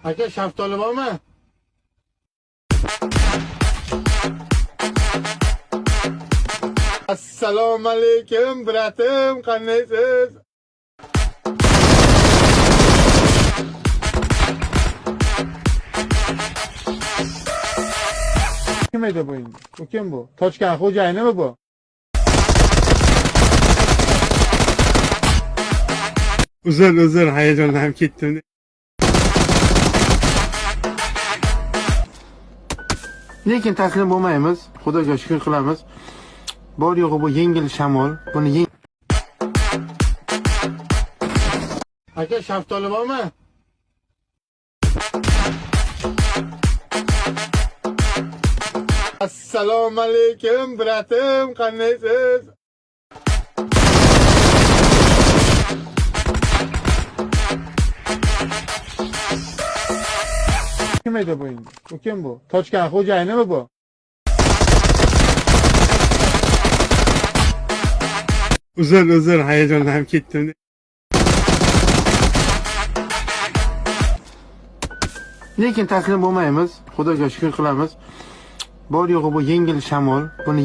Aka, shaftoli bormi? Assalomu alaykum, bratim, qandaysiz? Kim edi bu endi? Bu kim bu? Tochkan xo'jayinimi bu? Uzr, hayajonlanib ketdim. Lekin taslim bo'lmaymiz. Xudoga shukr qilamiz. Bor yo'g'i bu yengil shamol. Buni Aka, shaftoli bormi? Assalomu alaykum, bratim, qandaysiz? Kim edi bu endi? Bu kim bu? Tochkan xo'jayinimi bu? Uzr, hayajonlanib ketdim. Lekin taslim bo'lmaymiz. Xudoga shukr qilamiz. Bor yo'g'i bu yengil shamol. Buni